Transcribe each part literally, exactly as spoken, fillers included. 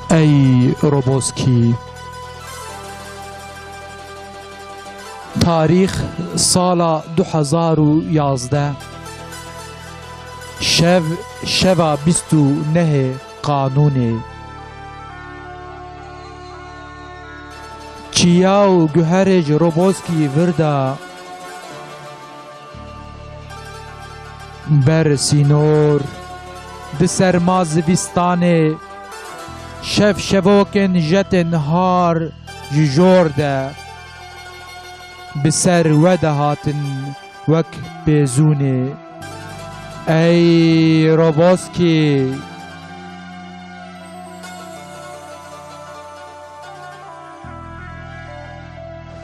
Ey Roboskî. Tarîx sala du hezar û yazdeh. Şev, şeva bîst û nehê Qanûnê. Çiya û guherê ji Roboskî vir de. Ber sînor, di serma zivistanê, şev şevokên jetên har ji jor de bi ser we de hatin wek pêzûnê. Ey Roboskî!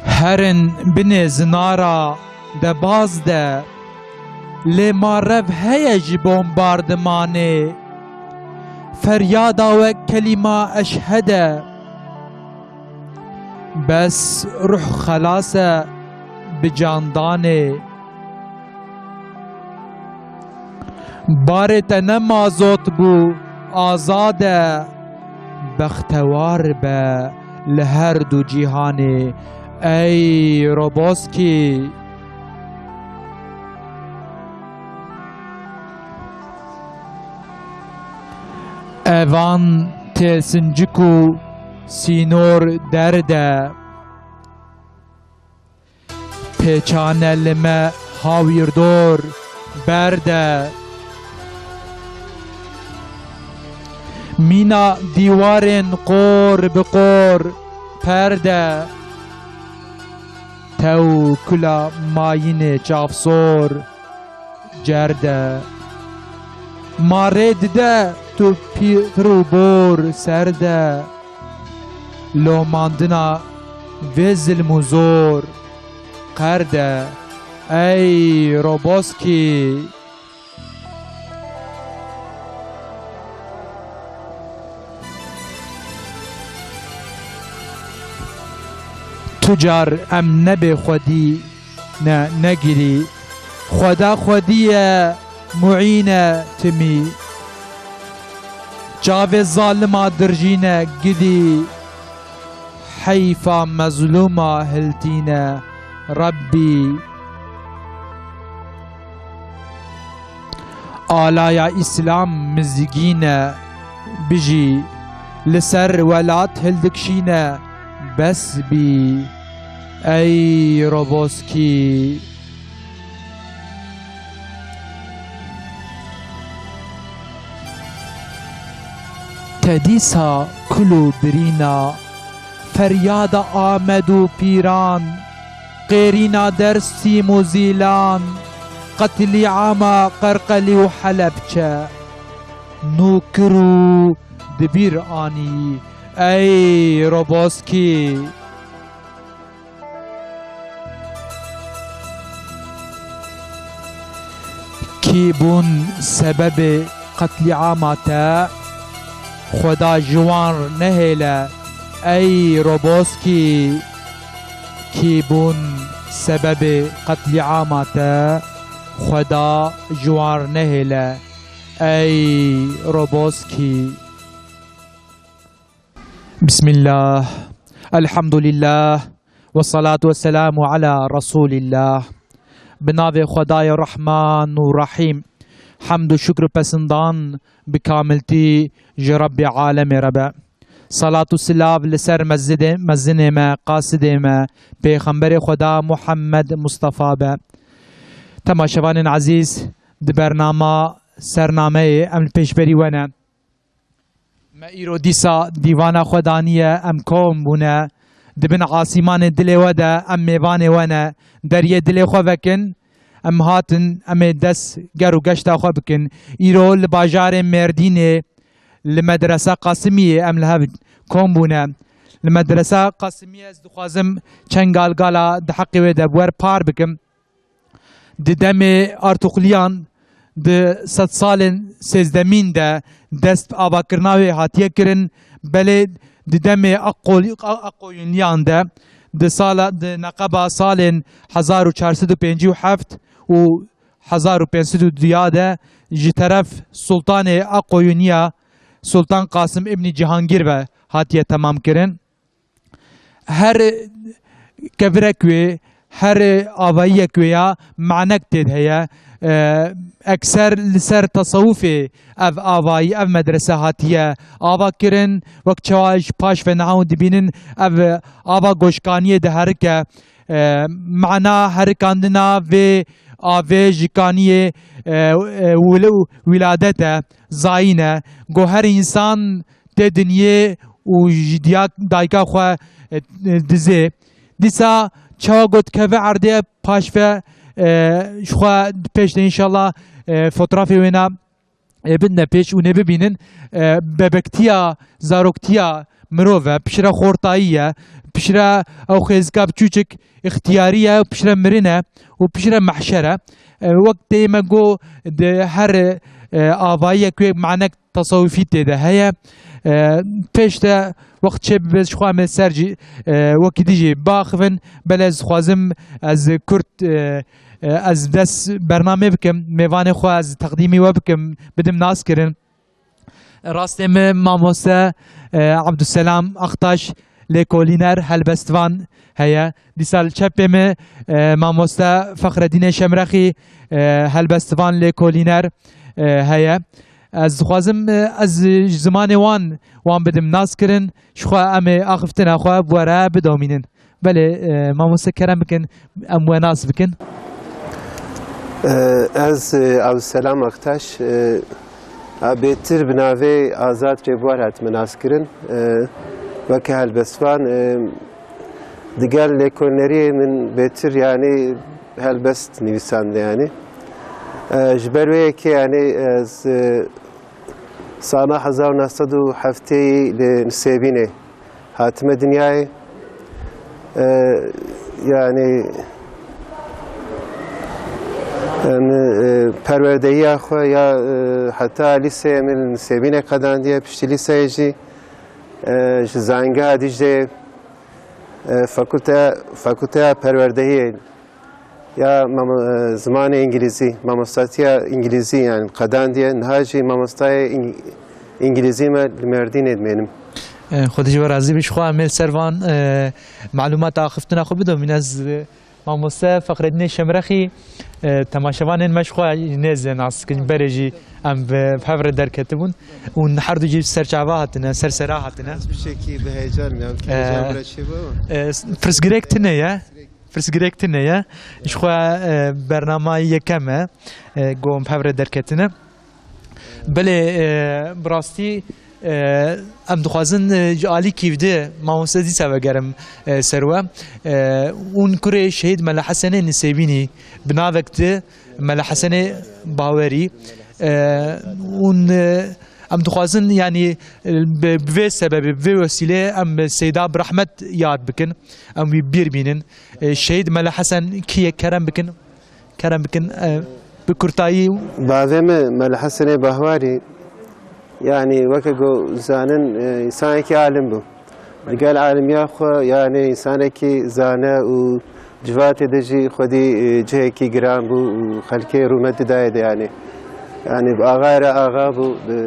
Herin binê zinara de baz de, lê ma rev heye ji bombardimanê. Feryada we kelîma eşhede, bes ruh xelas e bi candanê. Barê te ne mazot bû, azad e, bextewar be li her du cîhanê, ey Roboskî. Evan têlsincik û sînor derde. Pêçane li me hawîrdor berde. Mîna dîwarên qor bi qor perde. Tew kula mayînê çavsor cerde. Ma rê dide tu pir û bor serde. Lomandina vê zilm û zor qerde. Ey Roboskî! Tu car em nebê xwedî ne negirî. Xweda xwedî ye, muîn e timî. Çavê zalima dirjîne gidî. Heyfa mezlûma hiltîne Rebbî. Alaya Îslam mizgîne bijî. Li ser welat hildikşîne bes bî. Ey Roboskî! Te dîsa kul û birîna, feryada Amed û Pîran, qêrîna Dersîm û Zîlan, qetlîama Qerqelî û Helebçe nû kir û di bîr anî, ey Roboskî! Kî bûn sebebê qetlîama te, Xweda ji wan nehêle, ey Roboskî. Kî bûn sebebê qetlîama te, Xweda ji wan nehêle, ey Roboskî. Bismillah. Elhamdülillah. Ve salatu ve selamu ala Resulillah. Bi navê Xwedayê Rahman û Rahîm. Hemd û şukr û pesindan bi kamiltî ji Rebbê alemê re be. Salat û silav li ser mezidê, mezinê me, qasidê me, pêxemberê Xweda Muhammed Mustafa be. Temaşevanên ezîz, di bernama Sernameyê em li pêşberî we ne. Me îro dîsa dîvana xwe daniye, em kom bûne. Di bin asîmanê dilê we de em mêvanê we ne. Deriyê dilê xwe vekin. Em hatin, em ê dest ger û geşta xwe bikin. Îro li bajarê Mêrdînê, li medresa Qasimiyê em li hev kom bûne. Li medresa Qasimiyê ez dixwazim çend galgala di heqê wê de bi we re par bikim. Di demê Artuxliyan di sedsalên sêzdemîn de dest bi avakirina wê hatiye kirin, belê di demê Aqoy-, A-, Aqoyuniyan de, di sala, di neqeba salên hezar û çar sed û pêncî û heft û hezar û pênc sed û duya de ji teref Sultanê Aqoyuniya, Sultan Qasim Îbnî Cihangîr ve hatiye temamkirin. Her kevirek wê, her avayiyek wê ya manek tê de heye. E, ekser li ser tesewufê ev avayî, ev medrese hatiye ava kirin. Wek çawa ji paş ve niha hûn dibînin ev ava goşkaniyê diherike. E, mana herikandina vê avê ji kaniyê, e, e, wile-, wîladet e, zayîn e. Go her însan tê dinyê û ji diya-, dayika xwe, e, dizê. Dîsa çawa got keve erdê paş ve, e, ji xwe pêş de înşallah, e, fotoğrafê wêna, e, bidine pêş û nê bibînin. E, bebektiya, zaroktiya mirov e, piştre xortayî ye, piştre ew xêzika biçûçik îxtiyarî ye, piştre mirin e û piştre mehşer e. E, wek tê me got, di her, e, avayiyek wê manek tesewufî tê de heye. E, pêş de wext çê bibe ji xwe em ê ser jî, e, wekî dî jî biaxivin. Belê ez dixwazim ez kurt, e, e, ez dest bernamê bikim. Mêvanê xwe ez teqdîmî we bikim, bidim nas kirin. Rastê min mamoste, e, Abdulselam Aktaş, lêkolîner, helbestvan heye. Dîsa li çepê min, e, mamoste Fexredînê Şemrexî, e, helbestvan, lêkolîner, e, heye. Ez dixwazim, e, ez ji zimanê wan, wan bidim nas kirin, ji xwe em ê axiftina xwe bi we re bidomînin. Belê, e, mamoste kerem bikin, em we nas bikin. E, ez, e, Abdulselam Aktaş, e, a bêtir bi navê Azad Rêbuwar hatime naskirin. E, weke helbestvan, e, digel lêkolîneriyê min bêtir, yanî helbest nivîsande yanî. E, ji ber wê yekê yanî ez, e, sala hezar û neh sed û heftê li Nisêbînê hatime dinyayê. E, yanî, e, min, e, perwerdehiya xwe ya, e, heta lîseyê min li Nisêbînê qedandiye, piştî lîseyê jî, e, ji Zanîngeha Dîcleyê, e, fakulte-, fakulteya perwerdehiyê ya mamo-, e, zimanê îngilîzî, mamostatiya îngilîzî, yanî qedandiye. Niha jî mamostayê îng-, îngilîzî me li Mêrdînê dimênim. E, Xwedê ji we razî be. Ji xwe em ê li ser van, e, malûmata axiftina xwe bidomîn. Ez, e, mamoste Fexredînê Şemrexî, e, temaşevanên me ji xwe nêzê nas dikin. Berê jî em bi, bi hev re derketibûn û her du jî ser çava hatine, ser sera hatine. Ez bi şekî bi heyecan, yanî, e, heyecan bira çêbû. E, pirsgirêk tune ye. Pirsgirêk tune ye. Ji xwe, e, bernama yekem e, e, ku em bi hev re derketine. Belê, e, bi rastî, e, em dixwazin, e, ji alî Kîvdê mamoste dîsa vegerim, e, ser we. E, hûn kurê Şehîd Mele Hesenê Nisêbînî bi navek di Mele Hesenê Bawerî. E, hûn, e, Em dixwazin, yanî, bi, bi vê sebebê, bi vê wesîleyê em Seyda bi rehmet yad bikin. Em wî bîr bînin. E, Şehîd Mele Hesen kî ye, kerem bikin, kerem bikin, e, bi kurtayî. Bavê me Mele Hesenê Bahwarî, yanî, weke ku zanin, e, însanekî alim bû. Digel alimiya xwe, yanî, însanekî zane û civatê de jî xwedî, e, cihekî giran bû û xelkê rûmet didayê de, yanî. Yanî, bi axayê re axa bû, bi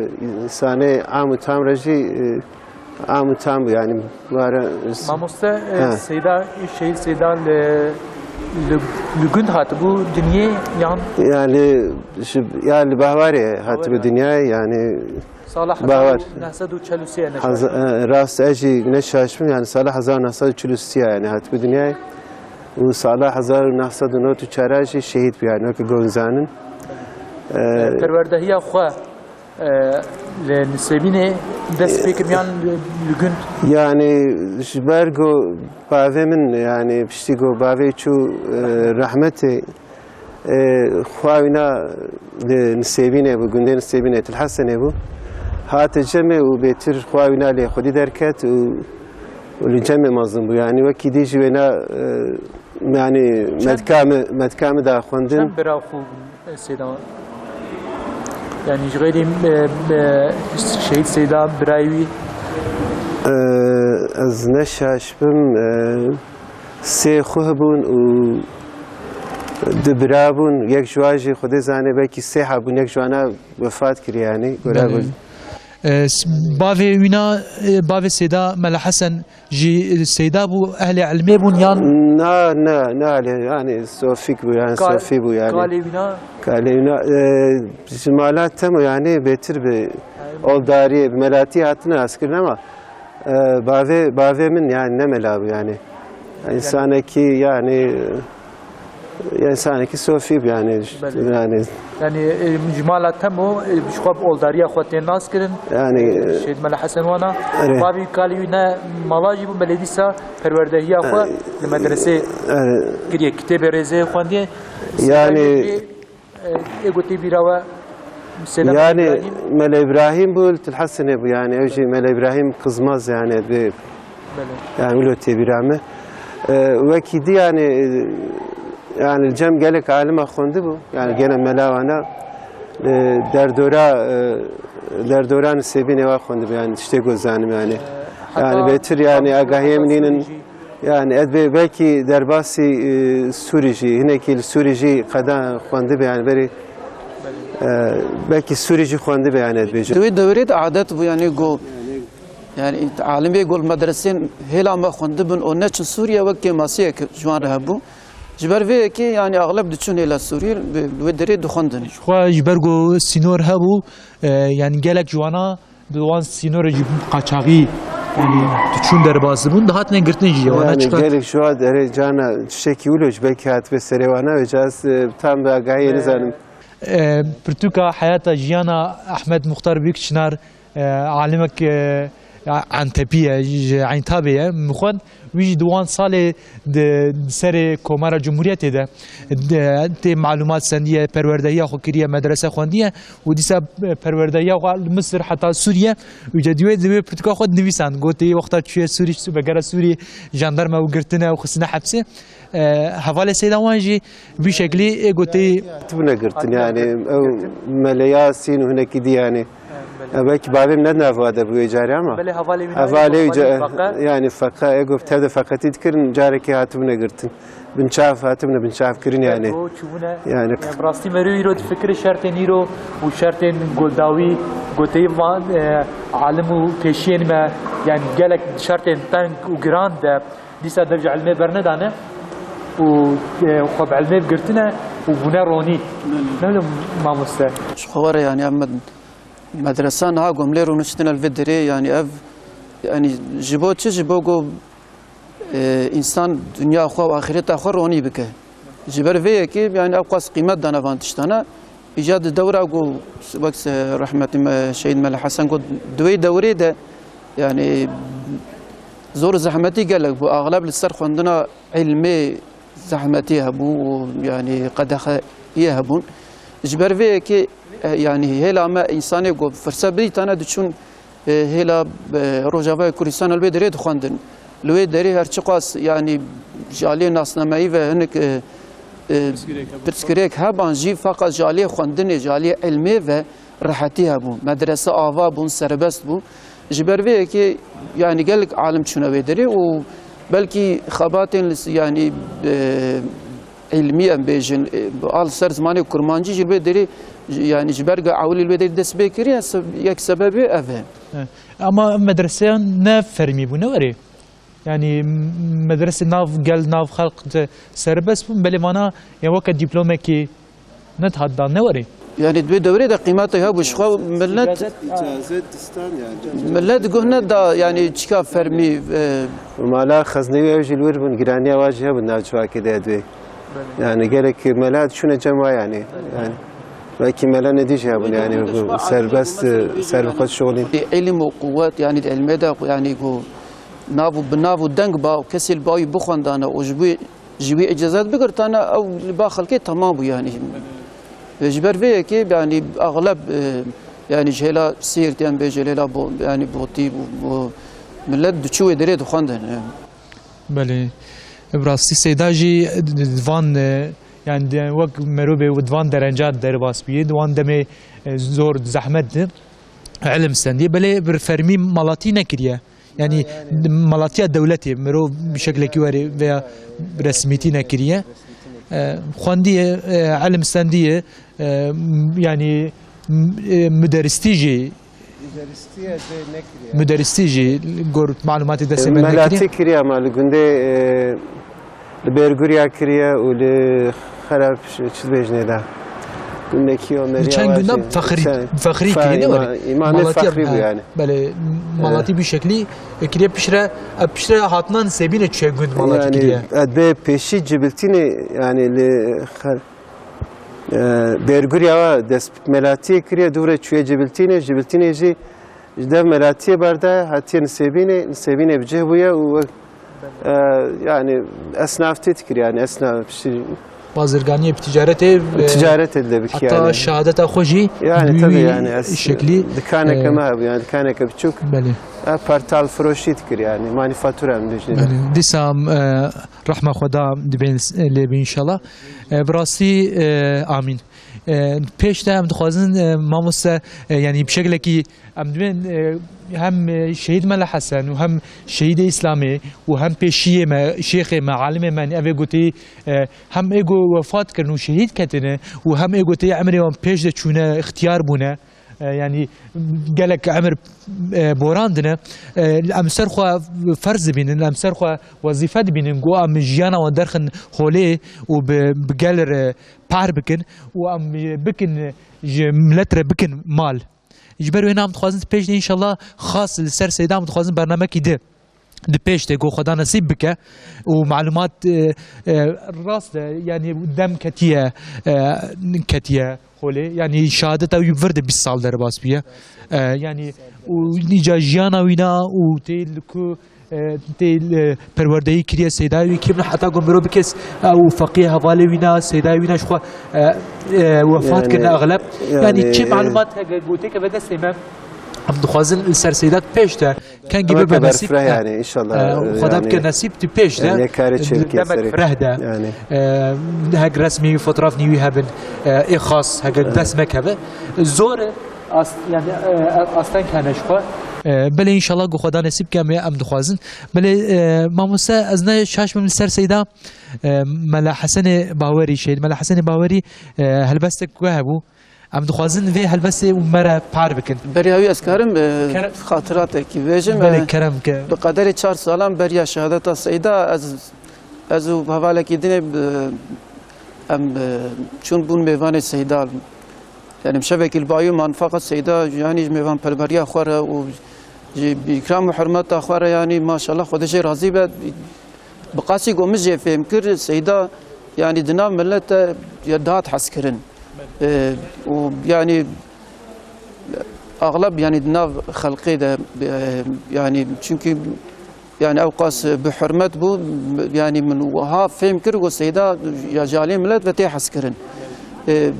însanê am û tam re jî, e, am û tam bû, yanî, ware. Mamoste, e, He. Seyda, Şehîd Seyda li, li, li gund hatibû dinyê yan? Yanî, ji, ya li Bahwarê hatibû Bahwarê. Dinyayê, yanî, Sala Bahwar. Hezar û neh sed û çel û sê ne Haz-, şaş. E, rast, ez jî ne şaş bim, yanî sala hezar û neh sed û çil û sê yanî hatibû dinyayê. Û sala hezar û neh sed û nod û çar jî şehîd bû, yanî weke ku em zanin. E, E, perwerdehiya xwe, e, li Nisêbînê dest pê kir yan li, li gund? Yanî ji ber ku bavê min, yanî piştî ku bavê çû, e, rehmetê, E, xwewîna li Nisêbînê bû, gundê Nisêbînê, Til Hesenê bû. Hate cemê û bêtir xwewîna lê xwedî derket û, û li cemê mezin bû. Yanî wekî dî jî wêna, e, yanî Çend medka min, medka min da xwendin. Çend bira xwe bûn, e, Seyda? Yanî ji xeyrî, e, e, Şehîd Seyda birayê wî? E, ez ne şaş bim, e, Sê xwe hebûn û du bira bûn. Yek ji wan jî Xwedê zane belkî sê hebûn. Yek ji wana wefat kiriye, yanî, gora Belê. Gul. E, s-, bavê wîna, e, bavê Seyda Mela Hesen jî Seyda bû, ehlê ilmê bûn yan? Na, na, na, yani sofîk bû, yani Kal-, sofî bû yani. Kalê wîna? Kalê wîna, e, ji mala Temo yani bêtir bi oldariyê, bi melatî hatine askirin ama, e, bavê, bavê min yani ne mela bû yani. Însanekî yani, e, însanekî sofî bû yani. Belê. Yani. Yani, e, ji mala Temo, e, ji xwe bi oldariya xwe tên nas kirin. Yani, e, Şehîd Mela Hesen wana. Erê. Bavê kalê wî ne mala jî bû, belê dîsa perwerdehiya xwe, e, li medresê, e, kiriye, kitêbê rêzê xwendiye. Yani, Seyda Mela jî, e, ê gotê bîra we, Seyda Mela Yani, Îbrahîm. Mela Îbrahîm bû, li Til Hesenê bû yani, ew jî Mela Îbrahîm Qizmaz yani, bi Belê. Yani wilo tê bîra min. E, wekî dî yani, e, yani cem gelek alima xwendibû. Yani gene mela wana, e, derdora, e, derdora Nisêbînê wa xwendibû yani tiştê ku zanim yani. E, Yani heta bêtir yani agahiyê min nînin. Sûrî jî. Yani ez bê belkî derbasî, e, Sûrî jî, hinekî li Sûrî jî qeda xwendibû yani berî, e, belkî Sûrî jî xwendibû yani ez bêjim. Di wê dewrê de adet bû yani go Yani alimê gol medresên hêla me xwendibin û neçin Sûriye wek kêmasiyek ji wan re hebû. Ji ber vê yekê yani axleb diçûn hêla Sûriyê, bi, bi wê derê dixwendin. Xwe ji ber ku sînor hebû, e, yani gelek ji wana di wan sînorê jî qaçaxî yani diçûn derbas dibûn, dihatine girtin jî. Wana Yani çiqas gelek ji wan derê cana tiştekî wilo ji belkî hatibe serê wana ve caz, e, tam bi agahiyê E, nizanim. E, pirtûka Heyata Jiyana Ehmed Muxtar Büyükçınar, e, alimek, e, Entepî ye, ji Eyntabê ye. Min xwend, wî jî di wan salê di, di serê Komara Cumhuriyetê de, de, tê malumat sendiye, perwerdehiya xwe kiriye, medrese xwendiye û dîsa, e, perwerdehiya xwe li Misir heta Sûriye û cedî wê di wê pirtûka xwe dinivîsan. Gotê wexta çûye Sûrî, vegera Sûrî, jandarma ew girtine û xistine hepsê. E, hevalê Seyda wan jî vî şeklî ê gotê. Hatibûne girtin yani, ew meleya sîn û hinekî dî yani. E, belkî bavê min ne di nava de bû wê carê ama. Belê hevalê wî Hevalê nayê wî ca-, feqe. Yani feqe, ê got tev de feqetî dikirin, carekê hatibûne girtin. Binçav hatibûne binçav kirin yani. Ego çûbûne. Yani. Yani bi rastî merû îro difikire şertên îro û şertên goldawî goteyî van, e, alim û pêşiyên me yani gelek şertên teng û giran de Dîsa dev ji ilmê bernedane û, e, xwe bi ilmê girtine û bûne ronî. Belê. Ne wilo mamoste? Ji xwe were yani em med-, medresa niha gomlê rûniştine li vê derê yani ev yani ji bo çi? Ji bo ku, e, însan dinya xwe û axireta xwe ronî bike. Ji ber vê yekê yani ew qas qîmet dane van tiştana. Îca di dewra ku wek se-, rehmetî me Şehîd Mele Hesen got, di wê dewrê de yani zor zehmetî gelek bû. Axleb li ser xwendina ilmê zehmetî hebû û yani qedexeyê hebûn. Ji ber vê yekê, e, yani hêla me însanê ku firset bidîtane diçûn e, hêla, e, Rojavayê Kurdistan li wê derê dixwendin. Li wê derê her çiqas, yanî ji aliyê nasnameyî ve hinek, e, e, pirsgirêk heban jî, feqet ji aliyê xwendinê, ji aliyê ilmê ve rehetî hebû. Medrese ava bûn, serbest bû. Ji ber vê yekê, yanî gelek alim çûne wê derê û belkî xebatên li s-, yanî, e, ilmî em bêjin, e, a li ser zimanê kurmancî jî li wê derê, yanî ji ber ku ewilî li wê derê dest pê kiriye, se-, yek sebebê ev e. He. Ama ev medreseyan ne fermî bû, ne werê. Yanî m-, medrese nav gel, nav xelq de serbest bûn, belê vana ya weke dîplomekê ne dihat dan, ne werê. Yanî di wê dewrê de qîmetê hebû, ji xwe millet, İcazet distan yani. Millet guh neda, yanî çika fermî, e, Mala xeznewî ew jî li wir bûn, giraniya wa jî hebûn nav civakê de divê. Yani gelek mela çûne cem wa yani. Yani belkî mela nedî jî hebûn yani, bu serbest, e, ser bi xwe şixulîn. Îlim û quwet, yani di ilmê de, yani ku nav û bi nav û deng ba û kesê li ba wî bixwendane û ji bo ji wî îcazet bigirtane, ew li ba xelkê temam bû yani. Ji ber vê yekê yani axleb, e, yani ji hêla Sêrtê em bêjin, hêla bo-, yani Botî û, û millet diçû wê derê dixwendin. Belê. Bi rastî Seyda jî di van, e, yani di, wek merobê di van derenca derbas bûye, di wan demê, e, zor zehmet di ilim stendiye. Belê bir fermî malatî nekiriye. Yani, malatiya dewletê, mirov bi şeklekî werê veya resmîtî nekiriye. E, xwendiye, e, ilim stendiye, e, m-, yani, m-, e, müderristî jî Muderistî jî gor malumatê destê me Melatî nekiriye. Kiriye ama li gundê, e, li Bêrguriya kiriye û li Xerab çi dibêjinê de. Gundekî Omerî Li çend gunda Fexrî, Fexrî kiriye, ne were? Îmamê Fexrî bû yani. Belê, malatî bî şeklî, e, kiriye piştre, e, piştre hatnan Sêbîne çiye gund malatî kiriye. Yani, e, bê pêşî Cibiltînê, yani li Xer-, e, Bêrguriya wa dest melatiyê kiriye, dûre çûye Cibiltînê, Cibiltînê jî ji dev melatiyê berdaye, hatiye Nisêbînê, Nisêbînê bi cih bûye û wek, e, yani esnaf tê dikir, yani esnaf, şey, Bazirganiyê bi ticaretê, e, Ticaretê de bikî heta yani. Şehadeta xwe jî Yani bi tabii wî yani es-, şeklî, dikaneke e, me hebû, yani dikaneke biçûk. Belê. E, partal firoşî dikir yani, manifatura em dibêjin. Belê. Dîsa, e, rehma Xweda dibên, e, lê bi înşallah. E, bi rastî, e, amîn. E, pêş de em dixwazin, e, mamoste, e, yanî bi şeklekî em dibên, e, hem, e, şehîd Mela Hesen û hem şehîdê Îslamê û hem pêşiyê me, şêxê me, alimê me, ev ê gotî, e, hem ê go wefat kirin û şehîd ketine û hem ê gotî emrê wan pêş de çûne, ixtiyar bûne. E, yanî gelek emir, e, borandine. E, em ser xwe ferz dibînin, em ser xwe wezîfe dibînin, ku em jiyana wan derxin holê û bi, bi gel re par bikin û em bikin, ji milet re bikin mal. Ji ber wê em dixwazin pêş de înşallah xas li ser Seyda em dixwazin bernamekî di, di pêş de ku Xweda nesîb bike û malumat, e, e, rast e, yanî dem ketiye, e, ketiye holê. Yanî şehadeta wî vir de bîst sal derbas bûye. E, yanî û nîca jiyana wîna û tê li ku, e, tê, e, perwerdeyî kiriye Seydayê wî kî bin heta ku mirov bikes, e, û feqî hevalê wîna, Seydayê wîna ji xwe, e, e, wefat Yani, kirine exleb. Yani, Yani çi e, malumat heke gotê ke ve destê me, em dixwazin li ser Seyda pêş de kengî Ama bibe kabar nesîb. Fireh yani, inşallah, E, e, Xweda yani, bike nesîb tu pêş de. Yani, karê çê bike Demek serê. Fireh de. Yani. E, hek resmî, fotografnî wî hebin, e, ê xas, heke dest me keve. Zor e, As-, yani, e, asteng hene ji xwe. E, belê înşallah ku Xweda nesîb ke em, em dixwazin. Belê, e, mamoste, ez ne şaş bim li ser Seyda, e, Mela Hesenê Bawerî, Şehîd Mela Hesenê Bawerî, e, helbestek ku hebû. Em dixwazin vê helbestê û me re par bikin. Beriya wî ez karim, e, Kerem. Xatiratekî bêjim, Belê, e, kerem ke. Bi qederê çar salan beriya şehadeta Seyda ez, ez û hevalekî dinê, e, em, e, çûn bûn mêvanê Seyda. Yani şevekî li bayû man feqet Seyda, yani ji mêvanperweriya xwe re û ji bi îkram û hurmeta xwe re, yani maşallah Xwedê jê razî be. Bi qasî ku min jê fêm kir, Seyda yani di nav milet de ya dihat hezkirin. E, û yani axleb yani di nav xelqê de, e, yani çünkü Yani ew qas bi hurmet bû, yani min wiha fêm kir ku Seyda ya ji aliyê milet ve tê hezkirin. E,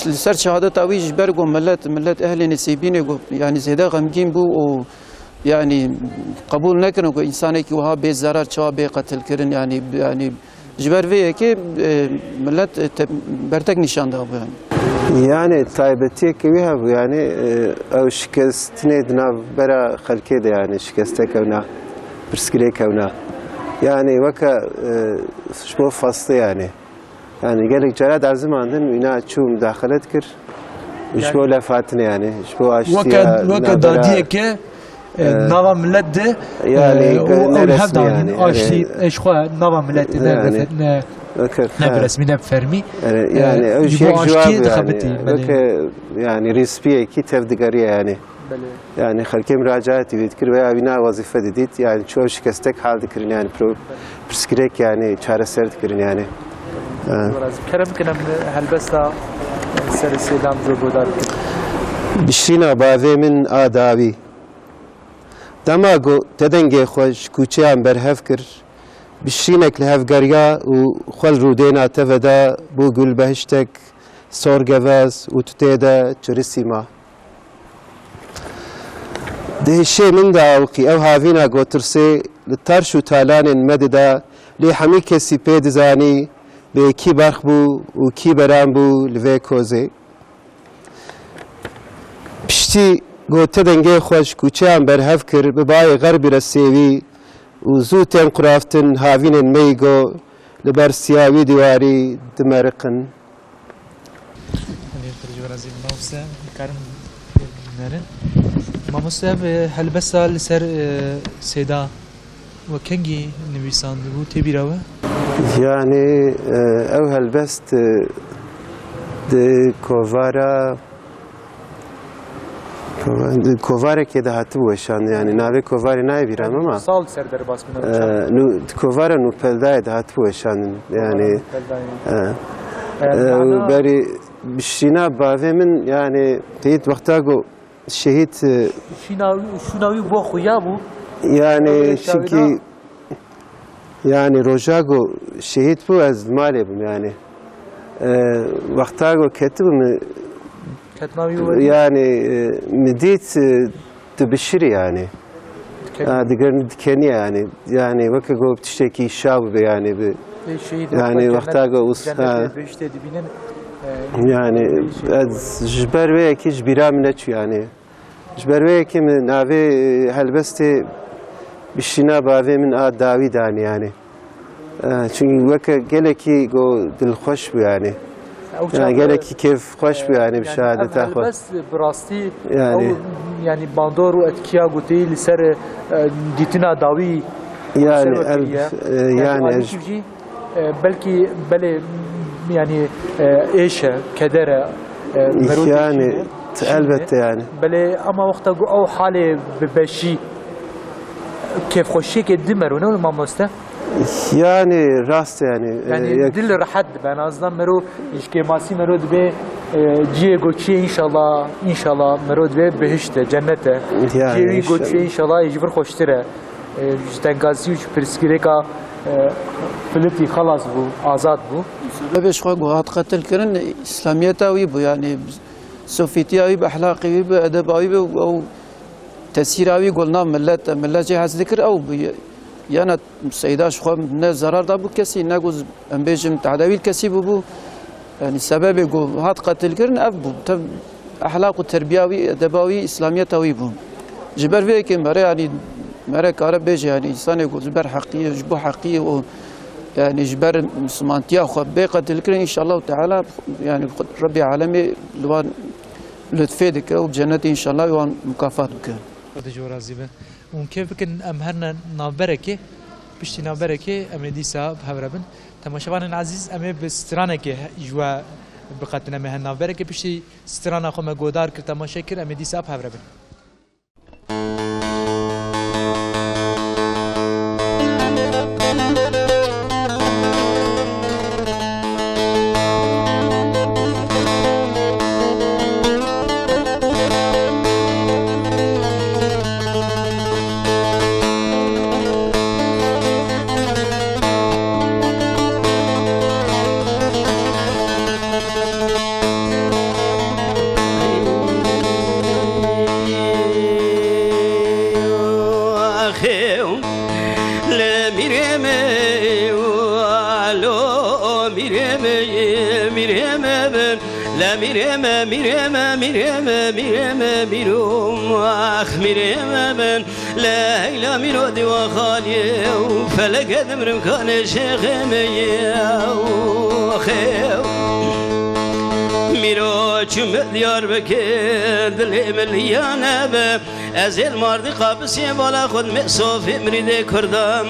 li ser şehadeta wî ji ber ku milet, milet ehlê Nisêbînê ku yani zêde xemgîn bû û yani qebûl nekirin ku însanekî wiha bê zerar çawa bê qetilkirin yani, yani Ji ber vê yekê, e, milet, e, te-, bertek nîşan dabû yani. Yani taybetiyekî wî hebû yani, e, ew şikestinê di nav bera xelkê de yani şikeste kewna, pirsgirêk kewna. Yani weke, e, ji bo fastê yani. Yani gelek cara derzimandin wîna çû mudaxelet kir. Ji bo lef hatine yani, ji bo aştiya Weke, weke navbera dadiyeke, e, e, nava milet de, yani, e, û, û ne ew resmî hevdanîn, yani, aştî, yani, e, ji xwe nava miletê ne yani, ne, ne bi resmî, ne bi fermî. Yani, e, yani, ew ji bo aştiyê yani, dixebitî, belê. Weke, yani, rîspiyekî tevdigeriye yani. Belê. Yani, xelkê muracaetî wî dikir veya wîna wezîfe didît, yani, çi ew şikestek hal dikirin, yani, pro-, pirsgirêk, yani, çareser dikirin, yani. Ha. Kerem kirin helbesta serê Sêdam zor godar kir. Bişîna bavê min a dawî. Dema ku te dengê xwe ji kûçeyan berhev kir, bişînek li hevgeriya û xwe li rûdêna te veda bû gulbehiştek, sorgevez û tu tê de çirisî ma. Di hişê min de awqî ew havîna gotirsê li tarş û talanên me dida, lê hemî kesî pê dizanî bê kî berx bû û kî beran bû li vê kozê. Piştî ku te dengê xwe ji kûçeyan berhev kir, bi bayê xerbî re sêwî û zû tên quraftin havînên me yî ku li ber siya wî dîwarî dimeriqin. Em ê pir ji we re zî mamoste, karim Nerin. Mamoste, ev, e, helbesta li ser, e, Seyda we kengî nivîsandibû, tê bîra we? Yani, e, ew helbest, e, di kovara, kovarekê de hatibû weşandin, yani navê kovarê nayê bîra min ama, sal ser derbas bûne, e, weşan. Nû-, di kovara Nûpeldayê de hatibû weşandin, yani, Nûpeldayê. E, e, berî bişîna bavê min, yani, teyit wexta ku şehîd, e, şîna wî, şûna wî bo xuya bû. Yani, ew çünkü, yani, roja ku şehîd bû, ez malê bûm, yani. E, wexta ku ketibûm, ketna wî werî, yani, e, min dît, e, dibişirî, yani. Dikenî. Ha, diger-, dikenî, yani. Yani, weke ku tiştekî şa bibe, yani, bi, yani, wexta ku us-, cennetê, ha, bihiştê dibînin, e, yani, ez ji ber wê yekî ji bîra min neçû, yani. Ji ber wê yekê min navê, e, helbestê bişîna bavê min a dawî danî, yani. E, çünkü weke gelekî ku dilxweş bû, yani. Ew çax, gelekî kêfxweş bû, yani, bi şehadeta xwe. Helbest bi rastî, yani, ew, yani, bandor û etkiya gotî li ser, e, dîtina dawî, yani, ser wekî ye. E, yani, yani, ez jî, e, belkî belê, yani, e, êş e, keder e, e, merû, yani, elbette, yani. Belê, ama wexta ku ew halê bi beşî, kêfxweşiyekê di mero, ne wilo mamoste? Yani, rast, yani, e, yani, dil rehet dibe, en azından mero ji kêmasî mero dibe, e, ciyê goçiyê, înşallah, înşallah mero dibe bihişt e, cennet e. Yani, ciyê wî goçiyê înşallah ji vir xweştir e. E, ji tengazî û ji pirsgirêka, e, filitî xelas bû, azad bû. Sebebê ji xwe ku hat qetilkirin, îslamiyeta wî bû, yani, sofîtiya wî bi, ehlaqê wî bi, edeba wî bi, ew tesîra wî ku li nav millet e, millet jê hez dikir, ew bû. Yana Seyda ji xwe ne zerar dabû kesî, ne ku, em bêjin, tehda wî li kesî bûbû. Yani sebebê ku hat qetilkirin ev bû. Tev ehlaq û terbiya wî, edeba wî, îslamiyeta wî bû. Ji ber vê yekê mere, yani, mere kare bêje, yani, însanê ku ji ber heqiyê, ji bo heqiyê û, yani, ji ber mislimantiya xwe bê qetilkirin, înşallah teala, yani, Rebbê alemê li wan lutfê dike û cennetê înşallah wan mukafat bike. Xwedê ji we razî be. Hûn kêf bikin, em herine navberekê, piştî navberekê em ê dîsa bi hev re bin. Temaşevanên ezîz, em ê bi stranekê ji we biqetin, em ê hin navberekê, piştî strana xwe me godar kir, temaşe kir, em ê dîsa bi hev re bin. Lê mîrê me, alo, mîrê me, mîrê me bin. Lê mîrê me, mîrê me, mîrê me, mîrê me, mîro, ax, mîrê me bin. Lê heyla mîro diwa xaliyê û feleke dimrim kanê şêxê me ye, xêw. Mîro çûme Diyarbekir, dilê min liyane be. Ez ê li Mardî qapisiyê bala xwe dimê sofê mirîdê Kurdan.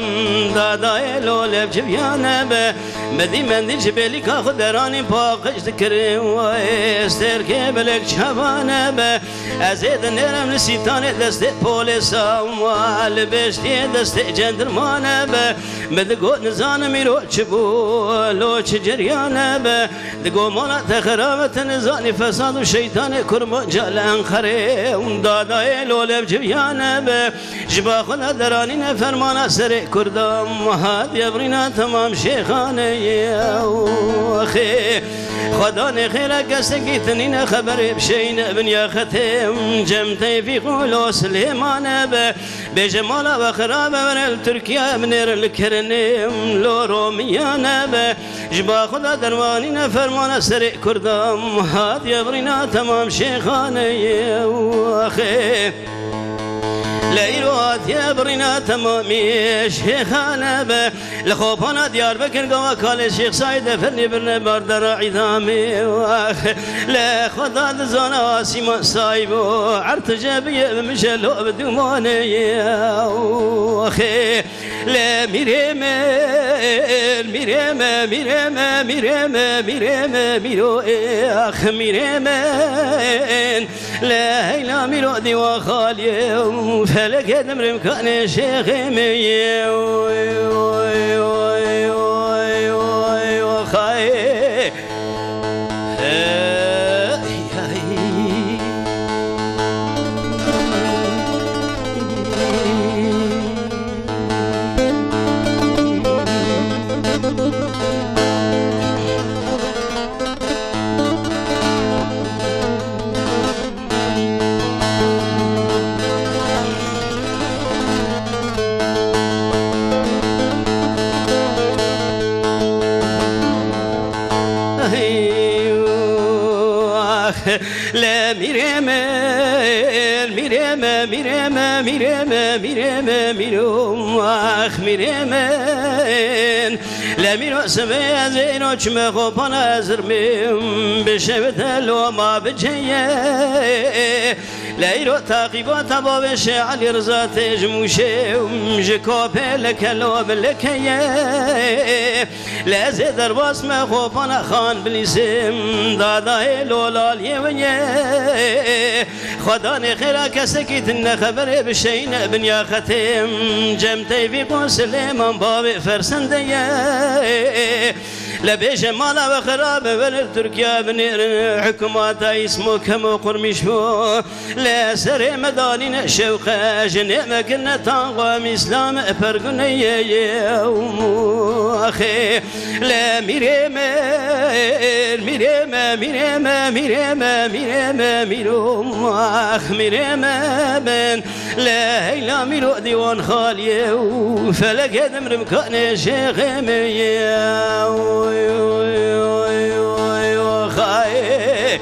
Dadayê lolê bi civiyane be. Midî mendî ji bêlîka xwe deranî paqij dikirin. Wê stêrkê belek çavane be. Ez ê dinêrim li sîtanê destê polêsa. Wa li bêştiyê destê cendirmane be. Min digot nizanim îro çi bû, lo çi ceriyane be. Digo mala te xerabe, te nizanî fesad û şeytanê kurmanca li Enqerê û dadayê lolê bi civiyane be. Ji ba xwe de deranîne fermana serê Kurdan, hatiye birîna temam şêxaneyê. Xê, Xwedanê xêre kesekî tinîne xeberê bi şeyne bin ya xetê, Cem Tevfîq û lo Silêmane be. Bêje mala we xirabe, were li Tirkiye binêrin li kirinê, lo romiyane be. Ji ba xwe de derwanîne fermana serê Kurdan, hatiye birîna temam şêxaneyê. Axê. Lê îro hatiye birîna temamî Şêxane be. Li Xopana Diyarbekir gava kalê Şêx Saîd Efendî birine berdera îdamê. Wex, lê Xweda dizana asîman sahîb û erd tije biye bi mijelo bi dûmanê ye. Wexê, lê mîrê min, mîrê me, mîrê me, mîrê me, mîrê me, mîro, ex, mîrê min. Lê heyla mîro dîwa xaliyê û felekê dimrim kanê şêxê min yê. Oy, oy, oy, oy, oy, oy, oy, oy, oy, oy. Hey, hey. Lê mîrê min, mîrê me, mîrê me, mîrê me, mîrê me, mîro, ax mîrê min. Lê mîro sibê ez ê îro çime Xopana ez zirmêm, bi şevite loma biceye. Lê îro taqîbata bavê Şêx Elî Riza tê ji Mûşê û ji Kopê leke lo bi leke ye. Lê ez ê derbas me Xopana Xan Bilîsê, dadayê lolaliyê win ye. Xwedanê xêra kesekî din ne xeberê bi şeyîne binya xetê. Cem Teyfîq û Silêman bavê fersende ye. Lê bêje mala we xirab e, werin Tirkiye binêrin, hikûmata îsmo kemo qurmîş bû. Lê serê me danîne şewqe, jinê me kirine tango, em îslam e pergune ye, ye, axê. Lê mîrê me, mîrê me, mîrê me, mîrê me, mîrê me, mîro, ax mîrê me bin. Lê heyla mîro dîwan xaliyê û felekê dimrim kanê şêxê min ye. Oy, oy, oy, oy, oy, axayê.